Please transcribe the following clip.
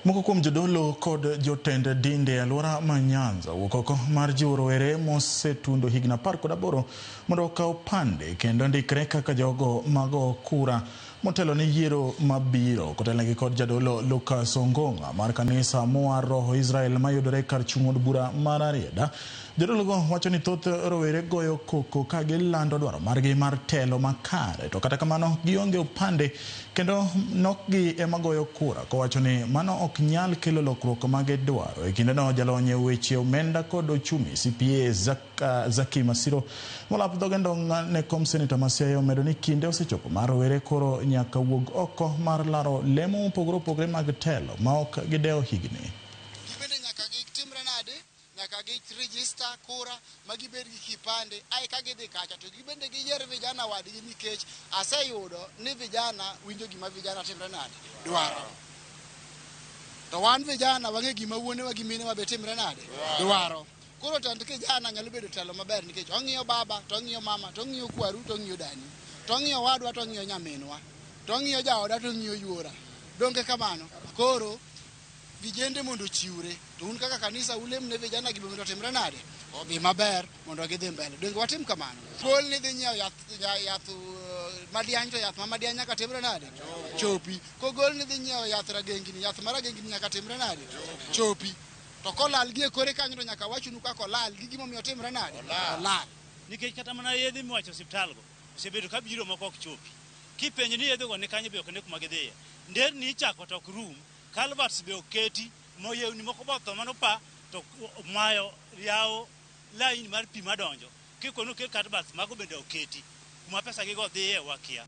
Moko kuom jodolo kod jotend dinde e alwora ma Nyanza owuok oko mar jiwo rowere mosetundo higni 18 mondo okaw pande kendo ndikre kaka jogo mago kura motelo ne yiero mabiro. Kotelnegi kod jadolo Lucas Ongong'a mar kanisa Moa Roho Israel mayudore kar chung' od bura ma Rarieda. Jodologo wacho ni thoth rowere goyo koko ka gilando dwaro margi mar telo makare to kata kamano gionge opande kendo nokgi ema goyo kura kowacho ni mano ok nyal kelo lokruok ma gidwaro. E kindeno jalony e weche omenda kod ochumi CPA Zaki Masiro molap dhoge ndong' ne kom seneta ma Siaya omedo ni kinde osechopo mar rowere koro nyaka wuog oko mar laro lemo mopogore opogore mag telo ma ok gidewo higni. Gibende nyaka gitimre nade? Nyaka gi register kura ma gibed gi kipande ae ka gidhi kacha to gibende giyier vijana wadgi nikech aseyudo ni vijana winjo gima vijana timre nade dwaro. To wan vijana wang'e gima wuonewa gi minewa be timre nade dwaro. Koro tend kijana nyalo bedo telo maber nikech ong'iyo baba to ong'iyo mama to ong'iyo kwaru to ong'iyo dani to ong'iyo wadwa to ong'iyo nyaminwa to ong'iyo jaoda to ong'iyo yuora. Donge kamano? Koro vijende mondo ochiwre to un kaka kanisa ulem ne vijana gi mondo otimre nade odhi maber mondo gidhi mbele. Donge watim kamano? Gol ni dhi nyiewo yath, yath madiany to yath ma madiany nyaka timre nade? Chopi. Kogol ni dhi nyiewo yath ragengni, yath ma ragengni nyaka timre nade? Chopi. To kolal gi e kore kanyo to nyaka wachnu kaka olal gi gimomiyo otimre nade? Olal. Nikech kata mana yedhe miwacho osiptal go osebedo ka biro moko ok chopi. Kipenjo ni yedhe go ni kanye be ok ne kuma gidhiye. Nderni ichako to ok rum, culverts be oketi, moyewni moko botho mano pa to mayo yawo lain mar pi madonjo. Kikono oket culverts mago bende oketi. Kuma pesa gigo dhiye wakia.